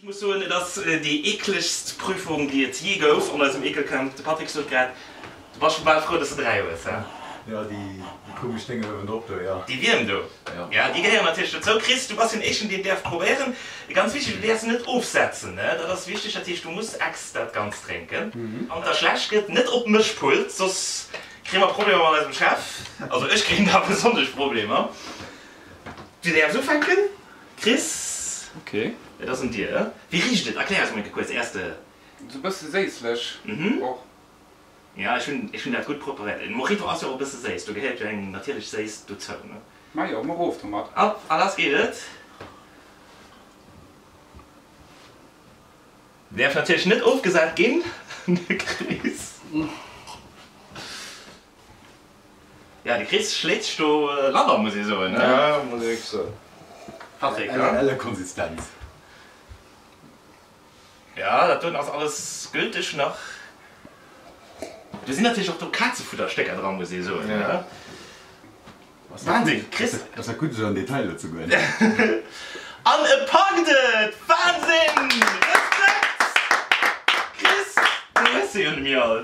Ech muss soen, et ass déi eeklegst Prüfung, déi et jee gouf an eisem Eekelcamp. De Patrick sot grad, du bass scho bal frou, dass de 3 hues, he? Jo, déi komesch Dénger uewendrop do, jo. Déi Wierm do, jo, déi gehéieren natierlech dozou. Chris, du bass deen éischten, deen däerf probéieren. Ganz wichteg, du däerfs net ofsetzen, ne? Dat ass wichteg. Dat heescht, du muss ex dat Ganzt drénken. Wann et der schlecht gëtt, net op d'Mëschpult, soss kréie mer Problemer mat eisem Chef. Also ech kréien da besonnesch Problemer. Du däerfs ufänken, Chris. Ok. Et ass un dir. Wéi richt et? Erklär eis mol eng Kéier kuerz, äers de. Sou bësse séisslech och. Jo, ech hunn, ech hunn dat gutt preparéiert. En Mojito ass jo och e bësse séiss, do gehéiert jo eng natierlech Séisst dozou, ne? Majo, mach of domat. Op a lass geet et. Däerf natierlech net ofgesat ginn, de Chris. Ja, de Chris schléit sech do labber, muss ee soen, ne? Ja, muss ee wierklech soen. Patrick, ne? Elle Konsistenz. Ja, dat doen ass alles gülteg nach. Do sinn natierlech och do Kazefudderstécker dran, muss ee soen, ne? Wahnsinn, Chris! Ass dat gutt esou an Detailer ze goen? An e packt et! Wahnsinn! Respekt! Chris, du hues se jo nemmi all.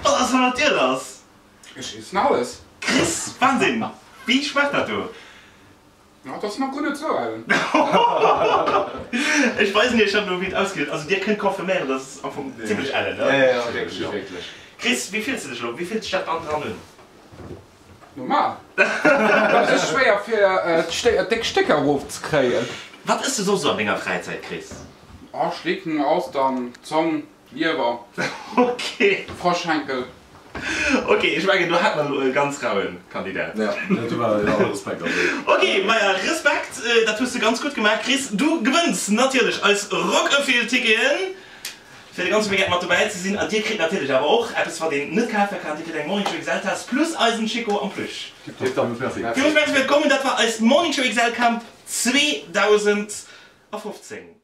Wat ass mat dir lass? Ech iessen alles. Chris, Wahnsinn! Wéi schmaacht dat do? Dat ass nach guer net sou ellen. Ech weisen iech dann elo wéi et ausgesäit. Also dir kënnt confirméieren, dat ass am Fong zimlech ellen, ne? Jo, jo, wierklech, wierklech. Chris, wéi fills de dech elo? Wéi fillt sech dat dann dran un? Normal. Et ass schwéier fir déck Stécker erof ze kréien. Wat ëss de soss esou an denger Fräizäit, Chris? Oh, Schlicken, Austern, Zong, Liewer, Ok. Froschenkel. Ok, ech mengen do hat mer elo e ganz rauen Kandidat. Ja, dat war jo all Respekt also. Ok, maja Respekt, dat hues de ganz gutt gemaach Chris. Du gewënns natierlech eis Rock-A-Field-Ticketen fir de ganze Weekend mat dobäi ze sinn. A dir kritt natierlech awer och eppes wat een net kafe kann, dir kritt eng Morning Show XL Taass plus eisen Chico am Plüsch. Tiptop, merci. Villmools Merci fir d'Kommen, dat war eist Morning Show XL Camp 2015.